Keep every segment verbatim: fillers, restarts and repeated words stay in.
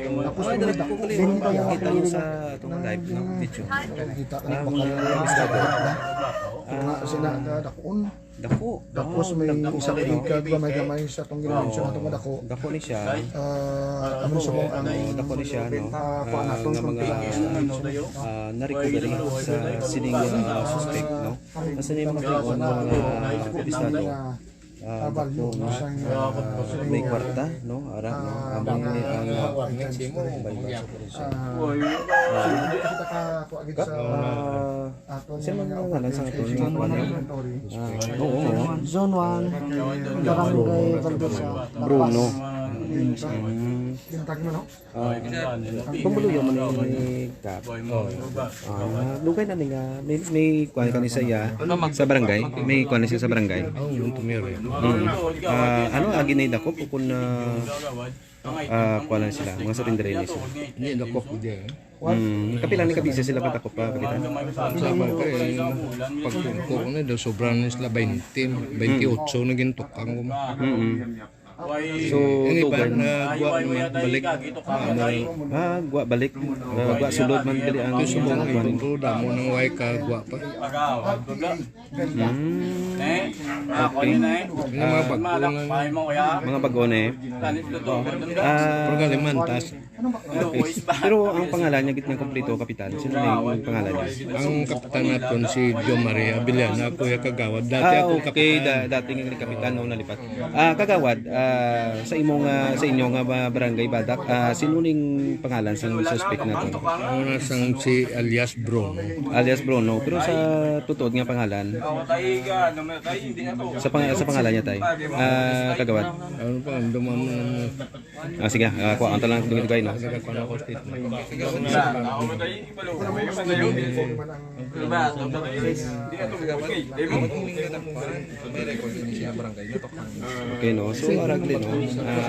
Tapos, ay, dali ko gali. Makita mo sa atong live, no? Video. Kita ka na, bakal na yung estado. Kung nga sila ka dakuon. Dako. Tapos may isa ka gamay-gamay sa atong ginamensyon nato nga dako. Dako ni siya. Ah, ano sa mga, dako ni siya, no? Ah, kuha naton nga mga, ah, na-recovery sa sining, ah, suspect, no? Kasi may mga tao nga mga, ah, estado, ah, dako, no? May kwarta, no? Ara, no? Amo ni ang, ah, ah, Kasi mga ngalan sa aton nga kuwan, eh. Ah, oo, oo. Zone one, Barangay Valdesa, Bruno. Mm. Ah, pumuluyo man ni Kap. Ah, dugay na ni nga, may, may kuwan ka ni sa iya, sa barangay? May kuwan ni siya sa barangay? Mm. Ah, ano, agi ni dakop o kung, ah, Ah, kuha lang sila, mga sa tindahan sila. Hindi, dakop ko dyan. Hmm, kapila ni kabisa sila pagdakop pa, kapitan? Sa bagay, pag ko na daw, sobra na sila twenty, twenty-eight na gintukang ko. Mm-mm. So, Ang iba, tugan. Nagwa naman, balik. Ah, gwa balik. Ah, gwa sulod man dili ang Ito subong, kuwan. Ito damo nang way ka gwa pa. Hmm. Okay. Yung mga bago na. Mga bago na eh. Ah, Pero kalimantas. Okay. Pero ang pangalan niya, gitnang kompleto, kapitan. Sino na yung pangalan niya? Ang kapitan naton si Joe Maria Villana, ako yung kagawad. Dati Ah, ako okay. kapitan. Da-, dati nga kapitan, no, nalipat. Ah, kagawad, ah, sa imong, ah, sa inyo nga ba-, barangay Badak, ah, sino ning pangalan sang suspect naton? Ang una sang si alias Bruno. Alias Bruno, pero sa tutuod nga pangalan? Sa pang-, sa pangalan niya, tay? Ah, kagawad? Ano pa, ang dumam-, Ah, sige, ah, kuha ang talang dugay-dugay, no? Nagkakuha na ako statement. Okay, no? So, aragli, no? Ah,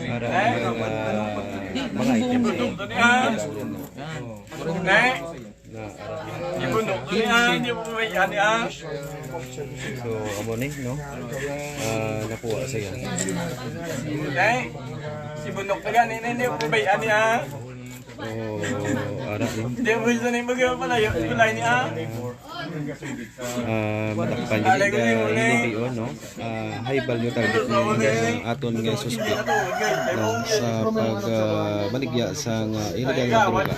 para, ah, mga items, eh. Na, aragli. Ibunok ko niya, hindi mo may ani, ah. So, amo ni, no? Ah, nakuha siya. Okay. Si Bunok na gani, hindi mo may ani, ah. Oh, ara, eh. Hindi mo gusto na yung magpapalayo. Wala ni, ah. Ah, madakpan gyud, ah, ilibion, no? Ah, high value target ni ang aton nga suspect, no, sa pag, ah, baligya sa nga illegal nga droga.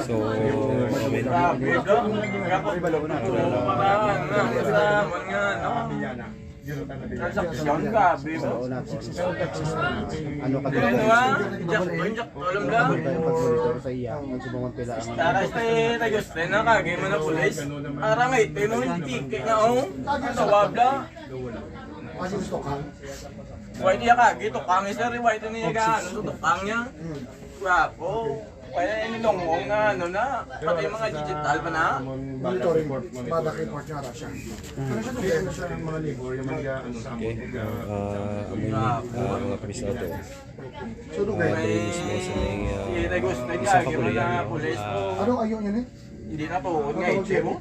So, Transaksyon, grabe mo. Ano ka dito? Ano ba? Jack, Jack, alam lang. Tayo pag-monitor sa iya. Ang subungan pila ang Tara, este, tayo, este, na kagay mo na pulis. Arang ay, tayo mo yung ticket na, oh. Ang tawag na. Why di ka, gito kami, sir, why di niya gaano sa tukang niya? Gwapo. Kaya yung longong na ano na, pati yung mga digital pa na. Monitoring, product report nga ra siya. Pero siya, dugay na siya ng mga labor, yung mga ano sa Okay. Ah, amoy ni, ah, mga kabisado. So, dugay. Ah, diri mismo sa may, ah, Hindi na gusto niya, isa ka gano'n na pulihan, no? Pulis po. Ah, Ano, ayaw niya ni? Hindi na po, nga, Ano, itse mo.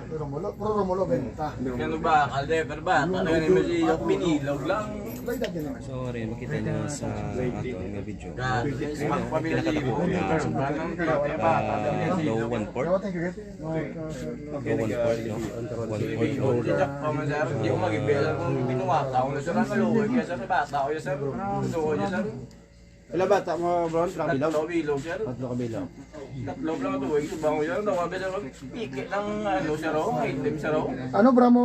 Pero Romulo, pero Romulo, benta. Ano ba, kalde, pero ba, talaga ni Maria, pinilog lang. May edad niya naman. So, rin, makita niyo sa ato nga video. Grabe, sa mga pamilya, Pinakatapo na, ah, low one fourth. Thank you, guys. Low one fourth, no? One fourth, no? Hindi ko mag-ibig kung binuwata ko na siya, ang kaluwi, kaya sa bata ko, sir. Gusto ko, sir. Pila bata mo, bro? Pila ka bilog? Tatlo bilog, sir. Tatlo ka bilog. Tatlo lang ito, eh. Iba ko yan. Tawag, sir. Piki ng, ano, sir, oh. Item, sir, oh. Ano bra mo,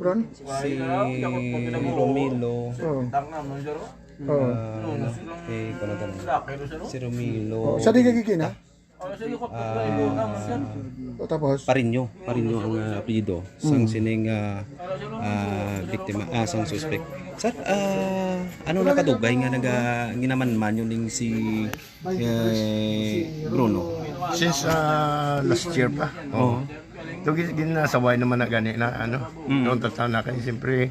Bron? Si Romilo. Oh. Tang naman, sir, oh. Oh. Ah, ano, eh, kung ano, laki, no, sir, oh. Si Romilo. Oh, sa di ka kikina? Ah, O, tapos? Parinyo, Parinyo ang, ah, apelyido sang Mm. sining, ah, ah, biktima, ah, sang suspect. Sir, ah, ano nakadugay nga naga-, ginamanman yun ning si, eh, Bruno? Since, ah, last year pa. Oo. Oo. Ito, gin-, ginasaway naman na gani na, ano, Mm. noon tata na kay, siyempre,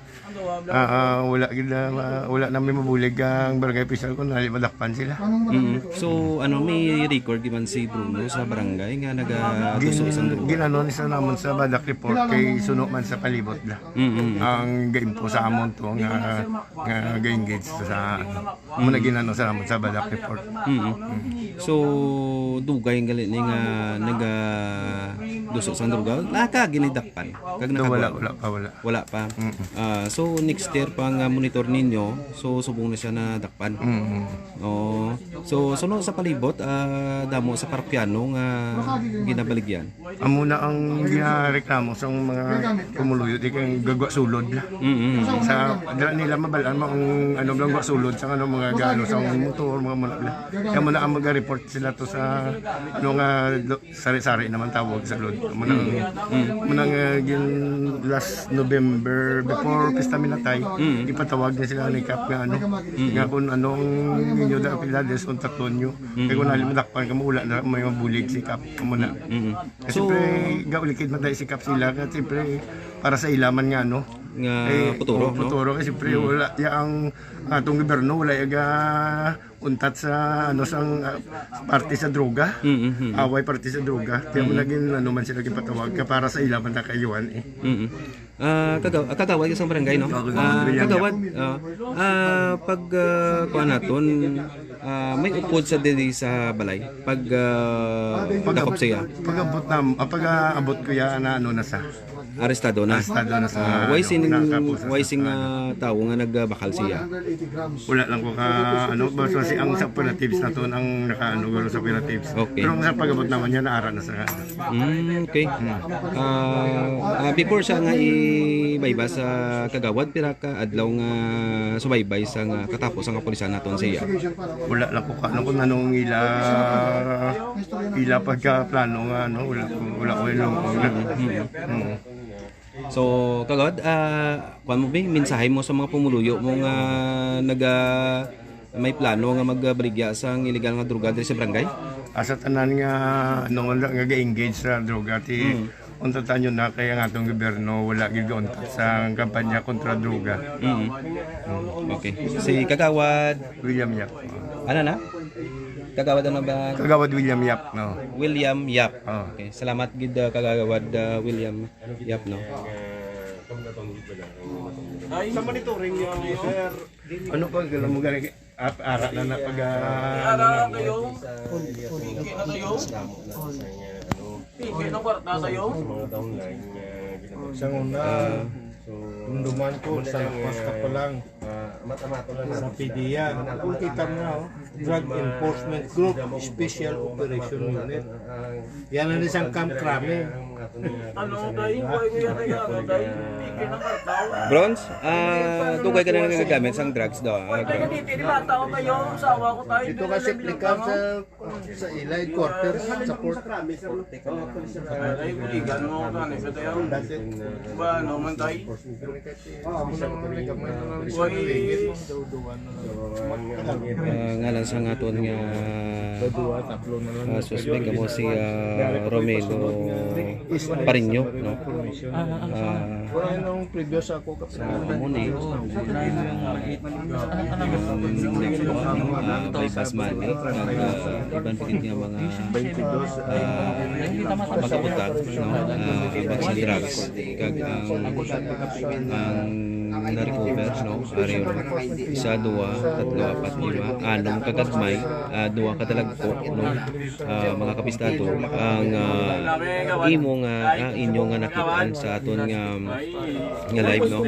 Ah, ah, wala gid na, ah, wala na may mabulig ang barangay official kung nali madakpan sila. Mm. So, ano, may record man si Bruno sa barangay nga nagaduso Gin-, sang droga? Ginano ni sa namon sa badak report kay suno man sa palibot la. Mm, mm. Ang gaimpo sa amon to nga, nga ga-engage sa, ano, mo na ginano sa namon sa badak report. Mm. So, dugay ang gali ni nga nagaduso sang droga. Naka ginidakpan. Kag Do, wala, nakabal? Wala pa, wala. Wala pa. Mm. Ah, so, next year pa nga monitor ninyo, so subong na siya nadakpan. Mm. Oo. So, suno sa palibot, ah, damo sa parokyano nga ginabaligyan. Amo na ang ginareklamo sa mga pumuluyo, di kay gagwa sulod la. Mm. Sa dira nila mabalaan mo ang ano, gagwa sulod sa ano, mga galo sa motor, mga muna la. Kaya mo na ang mag-report sila to sa ano nga lo-, sari-sari naman tawag sa load. Muna, Mm. muna nga gin last November, before Pista Minatay, Mm. ipatawag na sila ni Kap nga ano, Mm. nga kung anong ninyo da apilades, kontakton nyo. Mm. Kaya kung nalimadakpan ka mo, wala na may mabulig si Kap. Muna. Mm. Kasi So pre, gaulikid man tayo si Kap sila, kasi pre, para sa ilaman nga ano, Nga eh, futuro, oh, no? Futuro, kasi pre, Mm. wala, ya ang atong gobyerno, wala ya ga untat sa, ano, sang, ah, parte sa droga. Mm, mm, mm. Away parte sa droga. Kaya mo Mm. naging, ano man sila gipatawag ka para sa ila man na kayuhan, eh. Mm. Ah, kagaw-, ah, kagawad ka sa barangay, no? Oo, kagawad. Ah, William kagawad, Yap. Ah, ah, pag, ah, kuha naton, ah, may upod sa diri sa balay. Pag, ah, Pag dakop siya. Pag-abot nam-, ah, pag-aabot ko ya na ano na sa Arestado na. Arestado na sa, Ah, why ano, sing, nakapusa why sa sing, ano. Ah, tawo nga nagbakal siya? Wala lang ko ka, ano, basta si, ang sa operatives na to, ang nakaano, guro sa operatives. Okay. Pero ang sa pag-abot naman niya, naara na sa, Mm, okay. Hmm. Ah, ah, before siya nga ibayba sa kagawad, pira ka adlaw nga subaybay sa nga katapos ang kapulisan naton siya? Wala lang ko ka, ano, kung anong ila, ila pagkaplano nga, ano, wala ko, wala ko ilong ko. Mm. Mm. So, kagawad, ah, kuwan mo, bi, mensahe mo sa mga pumuluyo mo nga naga-, may plano nga magbaligya sang illegal nga droga diri sa barangay? Asa tanan nga, ano, nga, nga ga-engage sa droga, ti, Mm. unta tanyo na kay ang atong gobyerno wala gid gauntat sa kampanya kontra droga. Mm. Okay. Si Kagawad William Yap. Ano na? Kagawad ano ba? Kagawad William Yap, no. William Yap. Oh. Okay. Salamat gid, ah, Kagawad, ah, William. Yap, no? Sa monitoring niyo, sir. Ano pa, alam mo gani, ap-, ara na na pag, ah, Ara ano na na kayo. Piki na kayo. Piki na kwarta kayo. Sa una, dumduman ko, sa lapas ka pa lang. Sa P D E A, kung kita mo na, oh, Drug Enforcement Group, Special Operation Unit. Yan ang isang Camp Crame. Ano, tay? Why kaya kaya ano, tay? Pigil na ka, tao. Bronze, ah, dugay ka na nagagamit sang drugs daw, ah, Why kaya bronze. Dito, di ba? Tao kayo, asawa ko, tay. Ito kasi Naglalag lang, likang tao. Sa, sa ilay, quarters, support. Ay, ay, kuligan mo, tao, sa tayo. Dati. Ba, ano man, tay? Ah, ngalan sang aton nga, ah, suspek amo si, ah, Romelo Parinyo, no? Ah, Wala nang previous ako. Sa amo ni, ah, bypass money, kag, ah, iban pa gid nga mga, ah, mga utang, no? Ah, about sa drugs, kag ang, ang na-recover, no? Ari, isa, duha, tatlo, apat, lima, anom ka gagmay, ah, duha ka dalagko, no? Ah, mga kapistado, ang, ah, imo nga, ah, inyo nga nakitaan sa aton nga, nga live, no?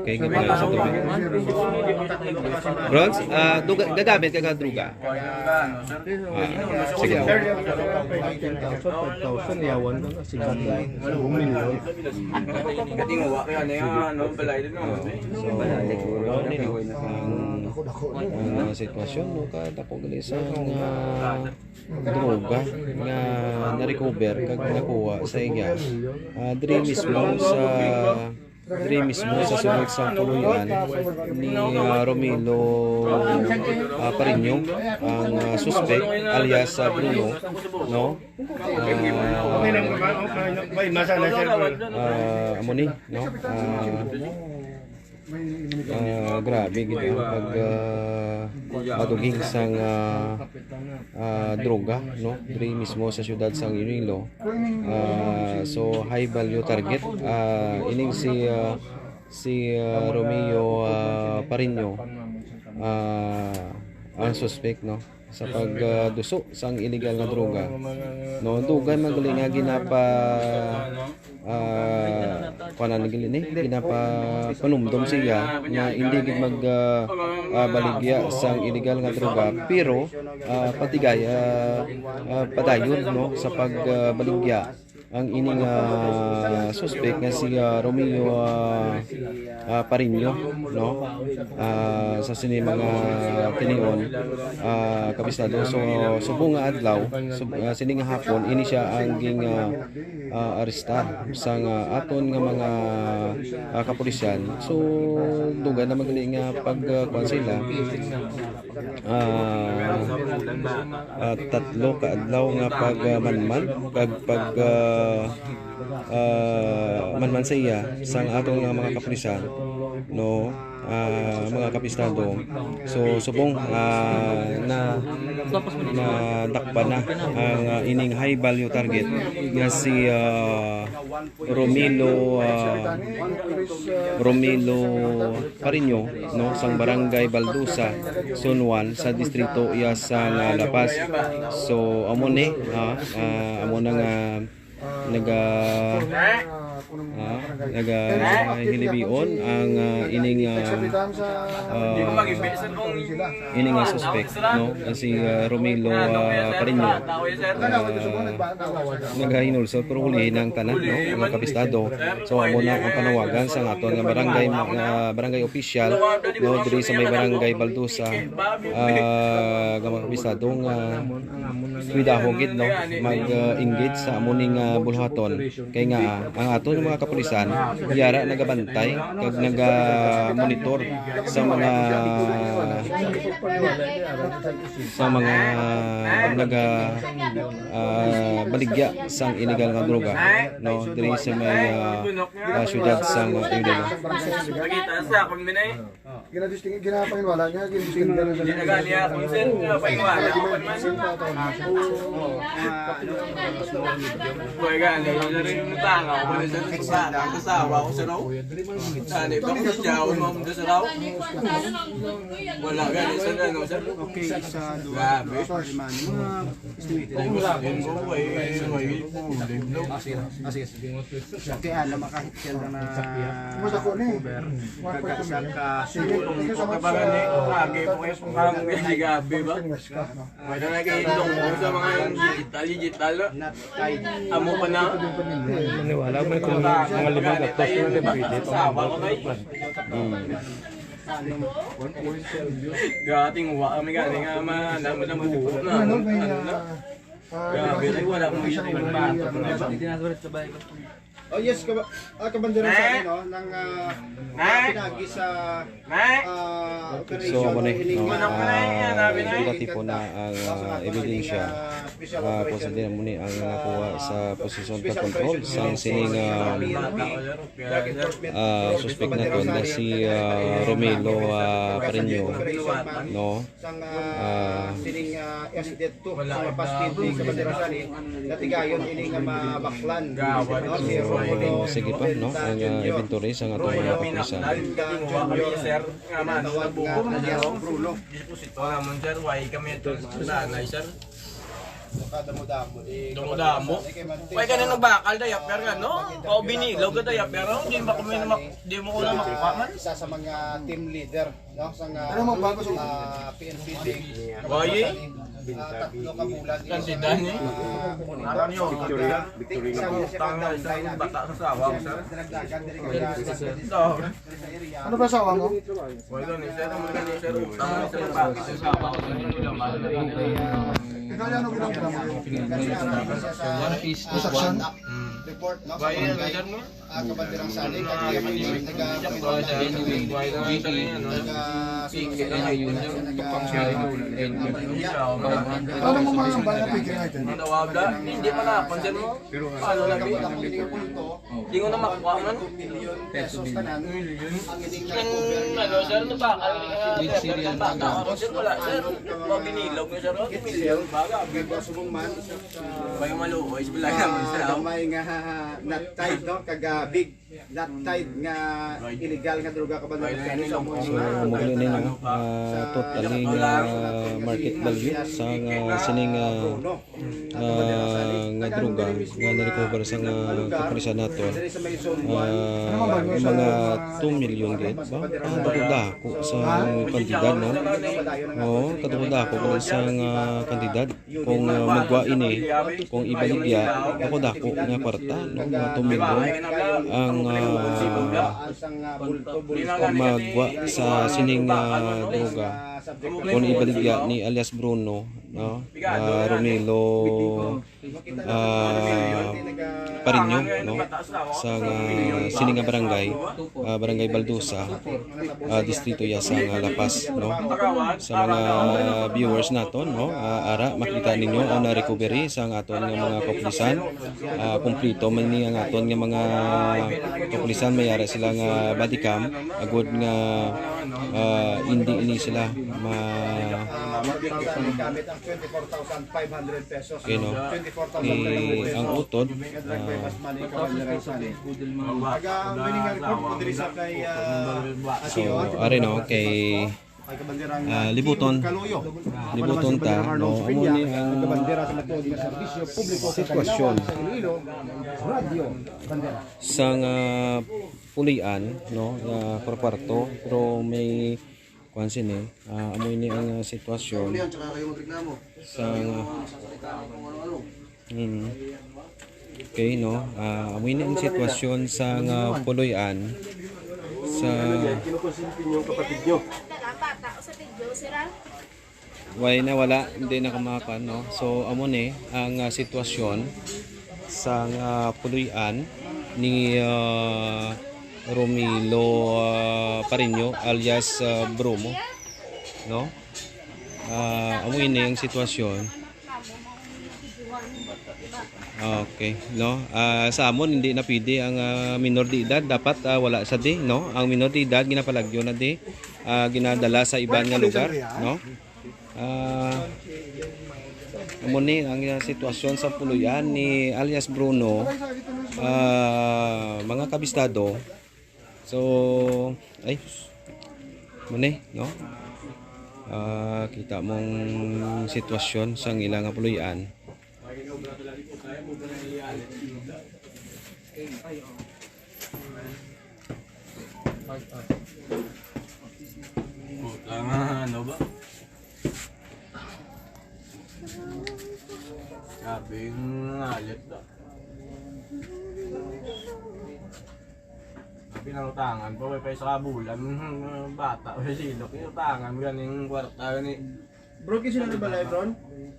Okay, gabay sa tubig. Bronze, ah, duga-, gagamit ka ka druga? Ah, sige. Ten thousand, five thousand, yawan na, sikat na. Bumili. Kating wa kaya na yan, ano, balay din, no? So, ang, ang mga sitwasyon, no, kadako gali sa nga droga nga na-recover kag nakuha sa iya. Ah, diri mismo sa Diri mismo sa sulod sang puloy-an ni, ah, Romelo, ah, Parinyo, ang, ah, suspek alias, ah, Bruno, no? Ah, ah, amo ni, no? Ah, ah, grabe gid, ah, pag, ah, maduging sang, ah, ah, droga, no? Diri mismo sa siyudad sang Iloilo. Ah, so, high value target. Ah, ining si, ah, si, ah, Romeo, ah, Parinyo, ah, ang suspek, no, sa pag, ah, duso sang illegal nga droga. No, dugay man gali nga ginapa, ah, kuanan gali ni, ginapapanumdom siya nga hindi gid mag, ah, ah, baligya sang illegal nga droga, pero, ah, patigay, ah, ah, padayon, no, sa pag, ah, baligya ang ining, ah, suspek nga si, ah, Romeo, ah, ah, Parinyo, no? Ah, sa sini mga tinion, ah, kabisado. So, subong nga adlaw, sub-, ah, sini nga hapon, ini siya ang ging, ah, ah, arestar sang, ah, aton nga mga, ah, kapulisan. So, dugay na man gali nga pag, ah, kuwan sila. Ah, ah, tatlo ka adlaw nga pag, ah, manman, kag pag, ah, ah, manman sa iya sang aton nga mga kapulisan, no, ah, mga kapistado. So, subong, ah, na, nadakpan na ang, ah, ining high value target nga si, ah, Romelo, ah, Romelo Parinyo, no, sang Barangay Baldusa, Zone one, sa distrito iya sang, ah, La Paz. So, amo ni, ah, ah, amo na nga naga, ah, naga hilibion ang, ah, ining, ah, ah, ining, ah, suspek, no, nga si, ah, Romelo, ah, Parinyo. Ah, nagahinulsol, pero hulihin ang tanan, no, mga kabistado. So, amo na ang panawagan sa aton nga barangay, nga barangay official, no, diri sa may barangay Baldusa, ah, nga mga kabistado nga kuidaho gid, no, mag, ah, engage sa amo ning, ah, buluhaton. Kay nga, ah, ang aton nga mga kapulisan, yara nagabantay kag naga-monitor sa mga, sa mga naga, ah, baligya sang illegal nga droga, no, diri sa may, ah, ah, siyudad sang, ah, Iloilo. Ginadisting-, ginapanginwala niya, ginadisting-, Hindi na gani ako, sir. Wala ko pa naman. Boy, gani, yun na rin yung tanga. Wala siya sa bata, ang asawa ko siya, no? Sana ito ko siya, ako mamda sa tao. Wala, gani, sa ano, sir? Okay, isa, dua, Grabe. tatlo, lima, ano, mga estimated. Ay, wala, kung ko, ay, ay, ay, Ah, sige, ah, sige, sige. Okay, ah, na makahit siya na Masako ni. Cover. Kagasa ka, Sige, sige, sige, sige. Lagi mo yung panggabi ba? Wala na kayo itong sa mga digital, digital, no? Amo pa na. Maniwala mo kung mga lima gatos na pwede pa. Sawa ko kay. Grating wa kami gani nga ma-, naman ang buo na. Ano, may, Ano na? ah, ah, Grabe, ay, wala akong isang isip ng mga, bata. ah, Oh, yes, kaba-, ah, kabandera sa Eh? akin, no, ng, ah, Eh? pinagi sa, Eh? ah, Okay, so, operation amo ni, ining, no, ah, ah, dati po na ang, ah, sa ato ebidensya, ining, ah, special ah, operation, consider mo ni ang nakuha sa ah, position special control operation sa unit sining, ah, ah, suspect naton nga si, ah, Romelo, ah, Pareño, no? Sang, ah, Ah. sining, ah, S D two, Wala sa na. Paskil, sa Bandera Sani, natigayon ini nga mabaklan. Gawad. No, si So, Romel sige pa, no? Ang, ah, Junior. Inventory sa nga Roy mga Aminak, kapulisan. Dal, Dal Junior. Sir, nga man, Tawag nga nabuko na alias siya. Bruno. Disposito naman, sir. Why kami ito? Nanay, sir. Damo-damo, eh, Damo-damo. Kay Martin Why ka na sa nagbakal, dayap, pero ano? Pao binilaw ka, dayap, pero hindi ba kami na mak-, di mo ko na makuha man? Isa sa mga team leader, no? Sa nga, Ano mo, bago sa ah, P N P Day. Why, eh? Ah, tatlo ka bulan. Kantidad, eh. Alam niyo, Victory, Victory. Sa utang na isang bata sa asawa ko, sir. Dinagdagan, diri ka Ito. Ano ba asawa mo? Wala ni, sir. Wala ni, sir. Utang na isang bata sa asawa ko, sir. Ikaw, ano ginagawa mo? One piece, Transaction? Mm. Report, no? Why, ano, sir, mo? Ah, kabanderang Sani, kag P M P, taga Ano mo mga ang bala pigil item? Hindi pa na, pansin mo? Ano na, Bi? Di ko na makuha man. Pesos tanan. Ang ining Ang, ano, sir, ano ba? Ang, With serial number. Sir, wala, sir. Mabinilaw mo, sir. Million, baga. May maluoy, sila Ah, naman, sir. Gamay nga not tied, no? Kag, ah, big. Not tied nga illegal nga droga ka ba? So, muli ni, no, ah, totally nga market value sa nga sining, ah, ah, nga droga nga na-recover sa nga kapulisan naton. Ah, may mga two million gid ba? Ah, kadako sa kantidad, no? Oo, kadako sa nga kantidad. Kung, ah, magwa ini, kung ibaligya, ako dako nga kwarta, no? Mga two million ang, ah, magwa sa sining, ah, droga. Kung ibaligya ni alias Bruno, no? Ah, Romelo, ah, Parinyo, no? Sa nga, sini nga barangay, ah, Barangay Baldusa, ah, distrito ya sa nga La Paz, no? Sa mga viewers naton, no? Ah, ara, makita ninyo ang na-recovery sa nga aton nga mga kapulisan. Ah, kumplito man ni ang aton nga mga kapulisan, may ara sila nga body cam, agud nga, ah, hindi ini sila ma- Ah, gamit ang twenty-four thousand five hundred pesos. Okay, no? Twenty-four thousand five hundred pesos. Eh, ang utod, Nag-request ah, money ka, Bandera Sani. Taga, ang meaning nga report mo diri sa kay, ah, So, Ate Yor, are, no, kay, kay Kabanderang, ah, ah, Libuton. Kim Caluyo. Libuton ta, Arnold no, Sofia, amo ni ang nagkabandera sa matuod nga serbisyo publiko sa sitwasyon. Taglawan sa Iloilo, Radyo Bandera. Sa nga pulian, no, nga kwarto, pero may kuwan sini, ah, amo ini ang, ah, sitwasyon. Sa, mm. Okay, no? Ah, amo ini ang sitwasyon sa nga puloy-an sa Kinukonsinti niyo ang kapatid niyo. Wala na, wala, hindi na kamakan, no? So, amo ni ang, ah, sitwasyon sa nga puloy-an ni, ah, Romilo, ah, Parinyo alias, ah, Bromo, no? Ah, amo ini ang sitwasyon. Okay, no? Ah, sa amon, hindi na pwede ang, ah, minor de edad. Dapat, ah, wala sa di, no? Ang minor de edad, ginapalagyo na di, ah, ginadala sa iban nga lugar, no? Ah, Amo ni ang, ah, sitwasyon sa puloy-an ni alias Bruno, ah, mga kabistado. So, ay, amo ni, no? Ah, kita mong sitwasyon sa ila nga puloy-an. Puta nga, ano ba? Grabe yung alit ba? Pinalutangan pa, may pa isa ka bulan, bata, may silok, pinalutangan, ganing kwarta, gani. Bro, kasi sino na balay, bro?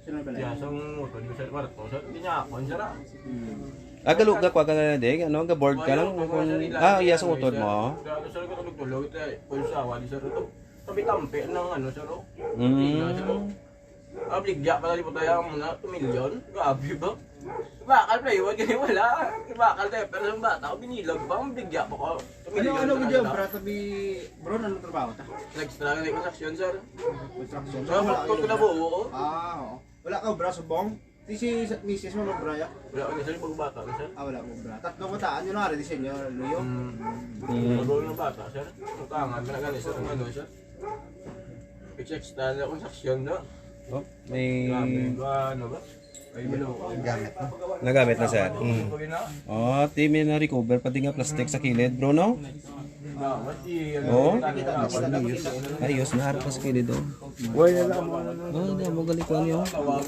Sino na balay? Kaya sa utod ko sa kwarto, sa, di niya ako, ang sara. Hmm. Ah, galo-, gakuha ka na, Ding? Ano, ga-board ka lang? Kung, ah, iya sa utod mo? Kaya sa tulog-tulog, ito, kung sawa, di sa tulog. Tabi-tampi ng ano, sir, oh. Mm. Tingnan, sir, oh. Ah, bigya pa tayo, tayo muna, two million. Grabe ba? Bakal pa, iwan kayo, wala. Bakal tayo, pero yung bata ko, binilag pa, ang bigya pa ko. Two Ano, million ano talaga gid yung daw. Bra, tabi, bro, ano trabaho ta? Nag-struggle yung construction, sir. Construction. So, Wala ko kayo, na bra. buo, oo. Ah, oo. Wala ka, bra, subong? Si, si, sa misis mo, magbra ya? Wala ko, sir, pag bata ko, sir. Ah, wala mo, bra. Tatlo ka ta, ano na, ready sa inyo, Luyo? Hmm. Hmm. Pag yung bata, sir. Ang tangan, wala ka, sir, ang ano, sir. Fix extra na construction, no? Oh, may Grabe, ba, ano ba? Ay, bilo. Gamit na. Nagamit na, sir. Mm. Pag ina, Oh, ti may na-recover pa din nga plastic sa kilid, bro, no? ba, what the, ano, Oh? ano, ano, Ayos na harap sa kilid, oh. Wala na mo, ano, Oh, hindi mo galing ko ano.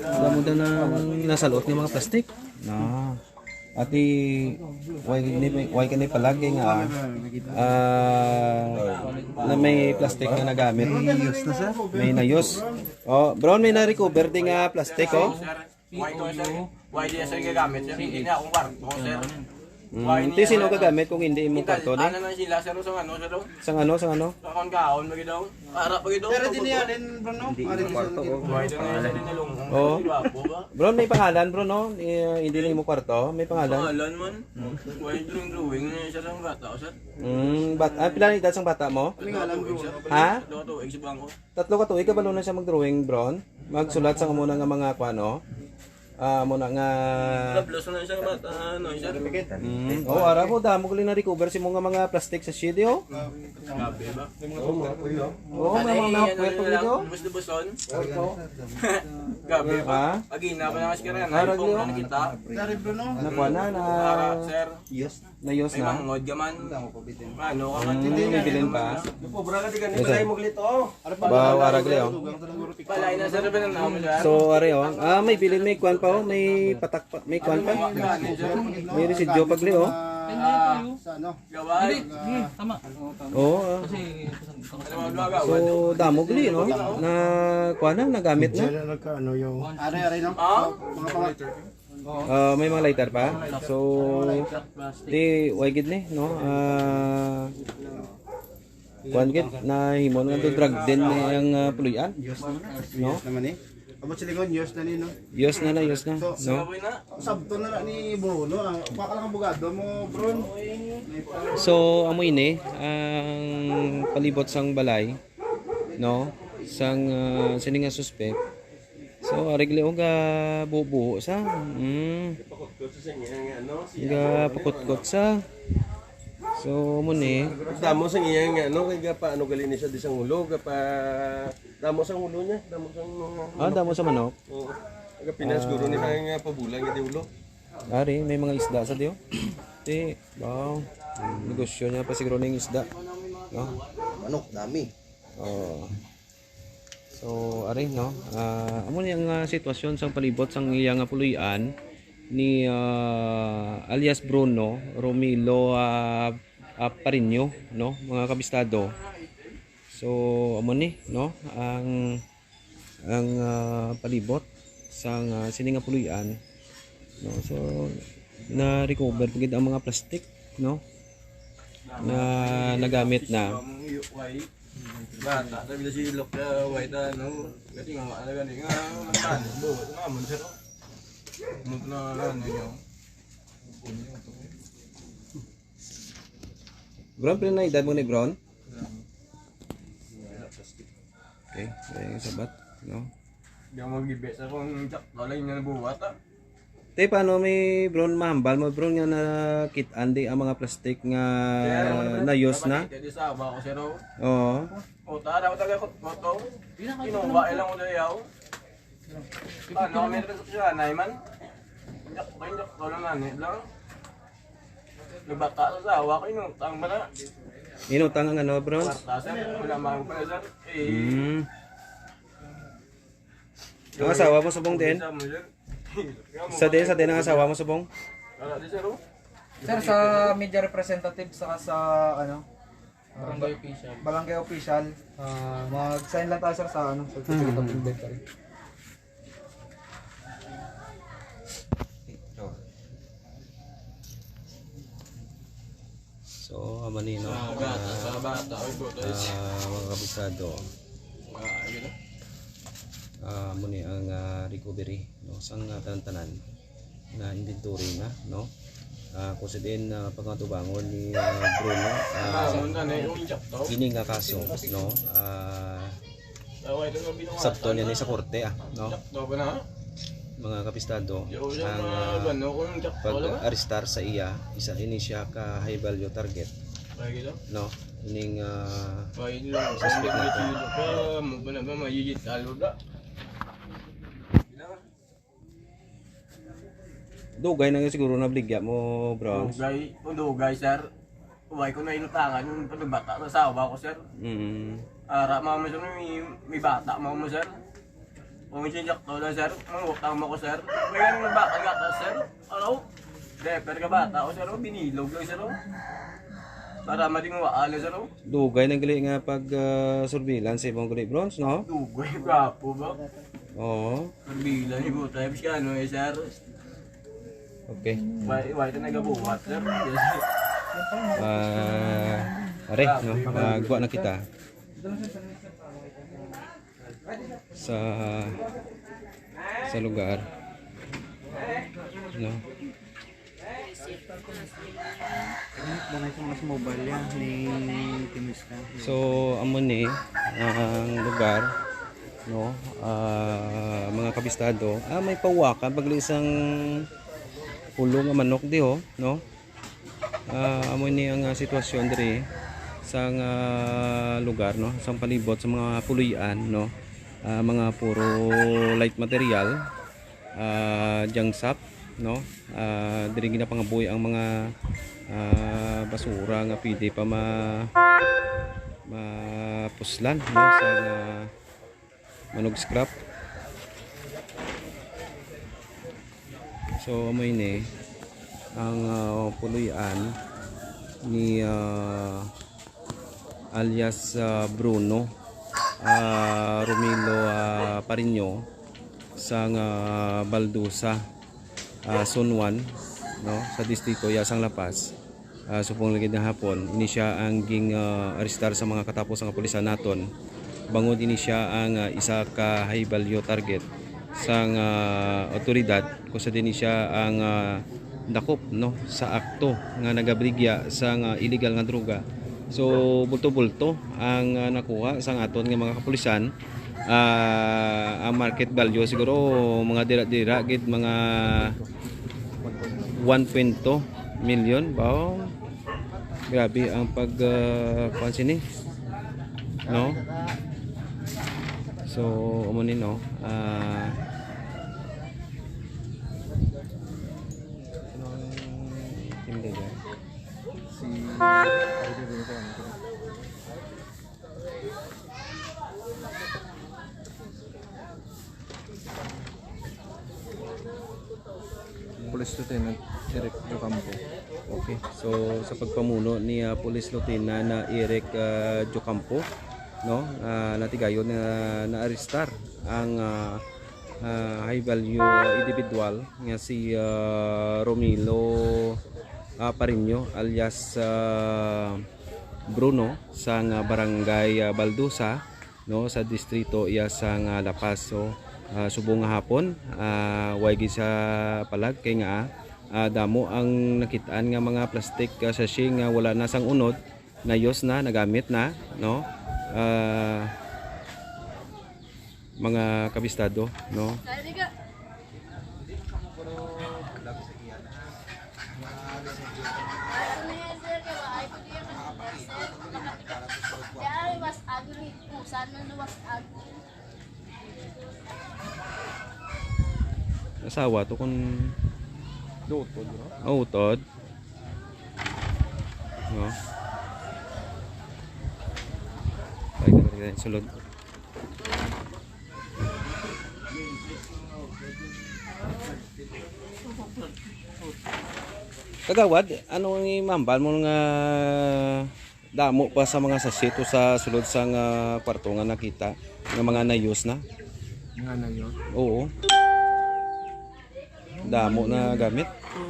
Alam mo daw na nasalot ng mga plastic. Na. Ati, why ni, why ka ni palagi nga, ah, na may plastic na nagamit? May use na, sir. May na-use. Oh, bro, may na-recover din nga plastic, oh. Sir, why ko, sir? Why di, sir, gagamit, sir? Hindi na akong kwarto, sir. Mm, Why ti, niya, sino ano? gagamit kung hindi mo Hindi, kwarto, di? Ano na sila, sir, sa ano, sir? Sang ano, sang ano? Sa kaon-kaon, lagi daw. Para pa gid Pero daw, din niya din, bro, no? Hindi Ano yung din kwarto siya ko. Why di na, sir, nilungkong? Oh. Di ba po ba? Bro, may pangalan, bro, no? Eh, hindi na mo kwarto, may pangalan. Pangalan man. Why drawing, drawing na siya sa bata, sir? Mm, bat-, ah, pila na edad sang bata mo? Ano nga lang, bro? Ha? Daw to, exit lang ko. Tatlo ka tuig, kabalo na siya mag-drawing, bro? Magsulat sa amo na nga mga kuan, no? Ah, amo na nga Lablos na siya, bata, ano, sir? Mm. Oh, ara ko, damo ko lang na-recover si mo nga mga plastic sa shed, oh. Grabe ba? Oh, may mga Ano, napuwet ano ko lang, dito. Lubos-luboson. Grabe ba? Ha? Pag-ina pa lang kasi karana, Harag iPhone niyo. na nakita. Dari, bro, no? Nakuha na, na Ara, sir. Yes. Nayos May na. mangod ka man. Ano ka man? Mm, may bilin pa. Pobre ka, di ka ni Yes, sir. balay mo glito. Ba, warag liyo. Balay na, sir, ba na naman, sir? So, are, oh. Ah, may bilin, may kwan pa, oh. May patak pa, may kwan pa. May residyo pa, gliyo, oh. Ah, sa ano? Gawad. Hindi, hindi, tama. Oo, ah. Kasi, Ano ba, gawad? So, damo gliyo, no? Na, kwan na, nagamit na. Diyan na nagka-, ano yung Are, are, no? Ah? Mga pang- Ah, may mga lighter pa? So, di, way gid ni, no? Ah, kuwan gid, nahimo nga do drug den ni ang, ah, puloy-an. Yes naman. No? Yes naman eh. Abot sa lingon, yes na ni, no? Yes na na, yes na, So, no? Sabto na na ni Bruno. Ah, pa ka lang abogado mo, bro. So, amo ini ang palibot sang balay, no? Sang, ah, sini nga suspek. So, ari gliyo ga buho-buho sa. Mm. Pakutkot sa niya nga, ano, si Ga ano, pakutkot sa. So, mo ni. Damo sa niya nga, ano, kay gapa, ano, gali ni siya di sang ulo, gapa, damo sang ulo niya, damo sang, Ah, damo sa manok. Oo. Aga Pinas, guro ni Ah. nga pabulan nga di ulo. Ari, may mga isda sa diyo. Ti, wow. Negosyo niya pa siguro ning isda. No? Manok, dami. Oh. So, ari, no? Ah, amo ni ang, ah, sitwasyon sang palibot sang iya nga puloy-an ni, ah, alias Bruno Romilo, ah, ah, Parinyo, no? Mga kabistado. So, amo ni, no? Ang, ang, ah, palibot sang, ah, sini nga puloy-an, no? So, na-recover pa gid ang mga plastic, no? Na nagamit na. Bata, sabi na si Lok, ah, white, ano, kasi nga, ano, gani nga, ano, buhok, nga, mo, sir. Mo na, ano, yun. Brown, pila na edad mo ni Brown? Okay, kaya yung sabat, no? Di ako mag-ibig sa kung sakto lang yung nabuhat, ah. Te, paano mi, Bron, mahambal mo, Bron, nga nakit-an di ang mga plastic nga nayos na? Kapatid, di sa awa ko, sir, oh. Oo. O, tara, wala ka, koto. Kinuha lang ko na yaw. Ano, kami rin sa nanay man? Sakto, sakto lang, nanay lang. Nagbata sa asawa ko, inutang ba na? Inutang ang ano, Bron? Kwarta, sir. Wala man pala, sir. Eh. Mm. Ang asawa mo subong din? Sa din, sa din ang asawa mo subong? Wala din, sir, oh. Sir, sa media representative saka sa, ano, barangay official. Barangay official, ah, mag-sign lang tayo, sir, sa, ano, certificate of inventory. So, amo ni, no? Ah, bata, ah, sa bata, ay, buto, ah, mga kabisado. Ah, yun na. Ah, amo ni ang, ah, recovery, no? Sang, ah, tanan-tanan na inventory na, no? Ah, kung sa din, ah, pangatubangon ni, ah, Bruno, ah, Bangon na, na yung jack to. Ini nga kaso, no? Ah, Sabton niya ni sa korte, ah, no? Mga kapistado, ang, ah, pag-arestar sa iya, isa ini siya ka high value target, no? Ining, ah, suspect nato. Dugay na nga siguro nabaligya mo, Browns. Dugay, kung dugay, sir. Way ko na inutangan yung pagkabata sa asawa ko, sir. Mm. Ara, mama, sir, may, may bata, mama, sir. Kung sinjak to na, sir, mangutang mo ko, sir. May nga nang bata nga to, sir. Ano? Diaper ka bata ko, sir, oh. Binilog lang, sir, oh. Para mading wala, sir, oh. Dugay na gali nga pag, ah, surveillance sa imong gali, Browns, no? Dugay, gwapo ba? Oo. Pagbilan ni Butay, mas kano eh, sir? Okay. Why, why ka nagabuhat, sir? Ah, are, no? Magwa na kita sa, sa lugar, no? Mas mobile yan ni Timis ka. So, amo ni ang lugar, no? Ah, mga kabistado. Ah, may pawakan pag isang pulo nga manok di, oh, no? Ah, amo ni ang, ah, sitwasyon diri sa nga lugar, no? Sa palibot sa mga puloy-an, no? Ah, mga puro light material, ah, junk shop, no? Ah, diri ginapangabuhi ang mga, ah, basura nga pwede pa ma-, mapuslan, no? Sa nga manug scrap. So, amo ini ang, ah, puloy-an ni, ah, alias, ah, Bruno, ah, Romilo, ah, Parinyo, sang, ah, Baldosa, ah, Zone one, no, sa distrito ya sang La Paz. Ah, subong lagi nga hapon, ini sia ang ging, ah, arestar sa mga katapos nga kapulisan naton. Bangod ini sia ang, ah, isa ka high value target sang, ah, awtoridad, kung sa din siya ang, ah, dakop, no, sa akto nga nagabaligya sang, ah, illegal nga droga. So, bulto-bulto ang, ah, nakuha sang aton nga mga kapulisan. Ah, ang market value siguro mga dira-dira gid, mga one point two million ba? Oh, grabe ang pag, ah, kuwan sini, no? So, amo ni, no? Ah, sino ang team leader? Si Idol Rinco. Police Lieutenant Eric Jocampo. Okay. So, sa pagpamuno ni, ah, Police Lieutenant na Eric, ah, Jocampo, no, ah, natigayon na naarestar ang, ah, ah, high value, ah, individual nga si, ah, Romilo, ah, Parinyo alias, ah, Bruno sang, ah, barangay, ah, Baldusa, no, sa distrito iya sang, ah, La Paz. So, ah, subong nga hapon, ah, way gid sa palag kay nga, ah, damo ang nakit-an nga mga plastic, ah, sachet nga wala na sang unod, nayos na, nagamit na, no? Ah, mga kabistado, no? Asawa to kun Dutod, bro. Oh, utod. No. Ay, sulod. Kagawad, ano ang imambal mo nga damo pa sa mga sachet o sa sulod sa nga kwarto nga nakita nga mga na-use na? Mga na-use? Oo. Damo na gamit. So,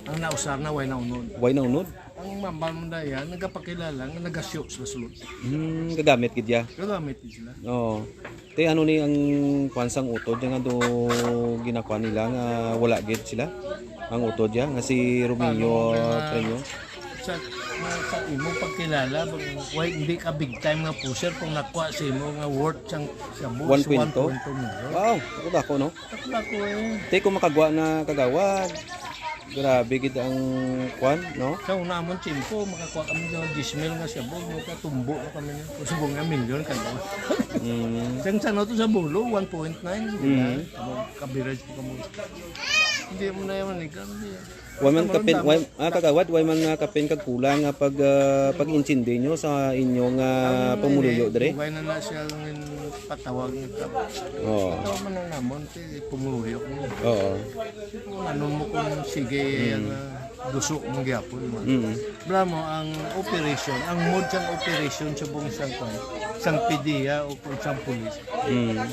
ang nausar na, way na unod. Way na unod? Ang mambal mo na yan, nagapakilala nga nagasyo sila sulod. Hmm, gagamit gid ya. Gagamit gid sila. Oo. Te, ano ni ang kwan sang utod nga do ginakuan nila nga wala gid sila? Ang utod ya nga si Romeo Paano nga Trenyo? Sa, nga sa imo pagkilala, bang, why hindi ka big time nga pusher kung nakuha sa imo nga worth sang shabu is One point two? One point two million? Wow, ako dako, no? Ako dako eh. Te, kung makagwa na kagawad, grabe gid ang kwan, no? Sa una amon tiyempo, makakuha kami ng diyes mil nga shabu, makatumbo na kami niya. Kung subong nga milyon, kagawad. Mm. Sa, sa ano to sa Bolo, one point nine, di ba? Mm. Ano, coverage po kamo. Hindi mo na yaman, ikaw, hindi. Way man Tama kapin, lang, way, ah, kagawad, way man nga kapin kag kulang nga pag, ah, pag-intindi nyo sa inyong, ah, Ang pumuluyo ini, dire? Dugay na na siya ang patawag nito. Oo. Patawag man lang namon, ti pumuluyo ko. Oo. Kung ano mo kung sige, Mm. ang, ah, duso mong gyapon mo. Mm. Wala mo, ang operation, ang mode sang operation sa buong sang kwan, sang P D E A o kung sang pulis. Mm.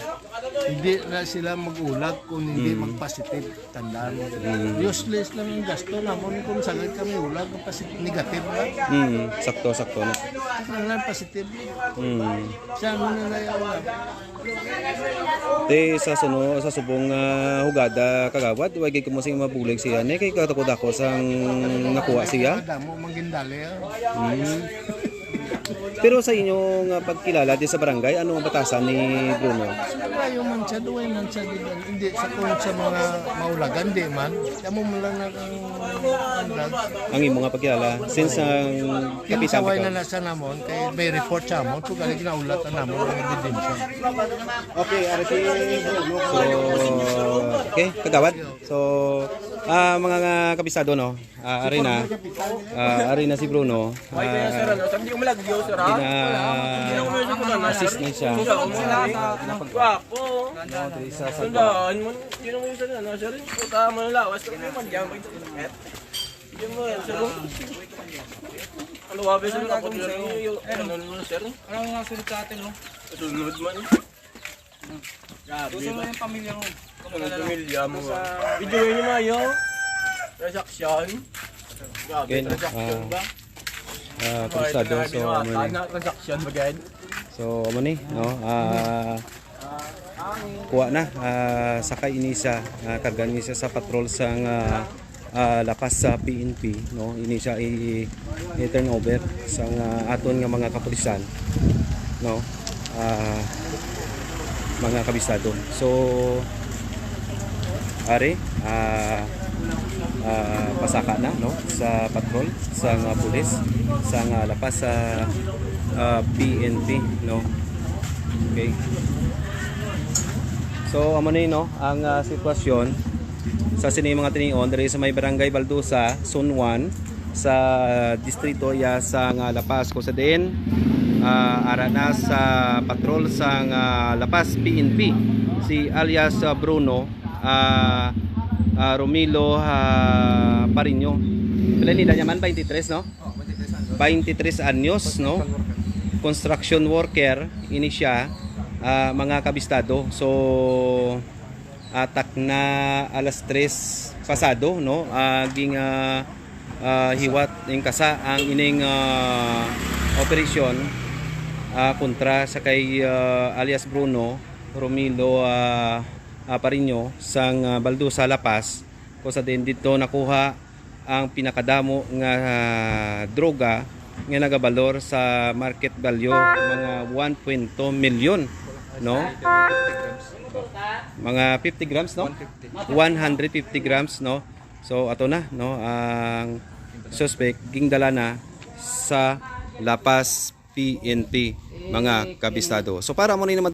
Hindi na sila mag-ulag kung hindi Mm. mag-positive. Tandaan mo. Mm. Useless lang ang gasto namon kung sagad kami ulag, kasi negative na. Mm, sakto, sakto na. Ang lang positive. Mm. Sa ano na na yung ulag? Te, sa suno, sa subong, ah, hugada, kagawad, way gid kamo sing mabulig siya ni, kay katakod ako sang nakuha siya. Damo, manggindali, ah. Mm. Pero sa inyo nga pagkilala di sa barangay, ano ang batasan ni Bruno? Sa malayo man siya, duway man siya, di ba? Hindi, sa kung sa mga maulagan, di man. Kamo man lang ang, ang, ang Ang imo nga pagkilala, since ang Yung kapitan saway ikaw. Na nasa namon, kay may report sa amon, so gali ginaulat na namon ang ebidensya. Okay, ari si Bruno. So, okay, kagawad. So, ah, mga nga kabisado, no? Ah, ari na. Ah, ari na si Bruno. Why kaya, sir, Ah, ano? Sabi, hindi ko malagyo, sir, ha? Gina-, Hindi ko malagyo, sir, ano, assist sir? Na siya. Hindi ko malagyo. Gwapo. No, diri sa Sandaan mo, yun ang isa na, sir. Puta, manalawas ka naman, yan, may sakit. Yun mo yan, sir. Ano, wabi, sir, kapag yun, yun, yun, ano, ano, sir? Ano nga sulit sa atin, no? Sunod man. Grabe, Gusto mo ba? Yung pamilya mo? Ang pamilya mo, Sa ah. Video yun, mayo. Transaction. Grabe, Again, transaction ah, ba? Ah, Ano, kabisado, ito na, so, ginawa, ano ni? Sana transaction ba, guys? So, amo ni, no? Ah, kuha na, ah, sakay ini sa, ah, karga ni sa, sa patrol sang, ah, ah, lapas sa P N P, no? Ini siya i, i-turn over sang, ah, aton nga mga kapulisan, no? Ah, mga kabisado. So, ari, ah, ah, pasaka na, no? Sa patrol, sang, ah, pulis, sang, ah, lapas sa, ah, P N P, no? Okay. So, amo ni, no, ang, ah, sitwasyon sa sini mga tinion diri sa may Barangay Baldusa, Zone one, sa distrito ya sang, ah, La Paz, kung sa diin, ah, ara na sa patrol sang, ah, La Paz P N P si alias, ah, Bruno, ah, ah, Romilo, ah, Pariño. Pila ni edad niya man? Twenty-three, no? Twenty-three anyos, no? Construction worker ini siya, ah, mga kabistado. So, atak na alas tres pasado, no? Ah, ging, ah, ah, hiwat ning kasa ang ining, ah, operasyon, ah, kontra sa kay, ah, alias Bruno Romilo, ah, ah, Pariño sang, ah, Baldusa, La Paz, kung sa diin didto nakuha ang pinakadamo nga, ah, droga nga nagabalor sa market value mga one point two milyon. no? Mga fifty grams, no? One fifty. One hundred fifty grams, no? So ato na, no, ang suspect gindala na sa La Paz P N P, mga kabistado. So para mo ni naman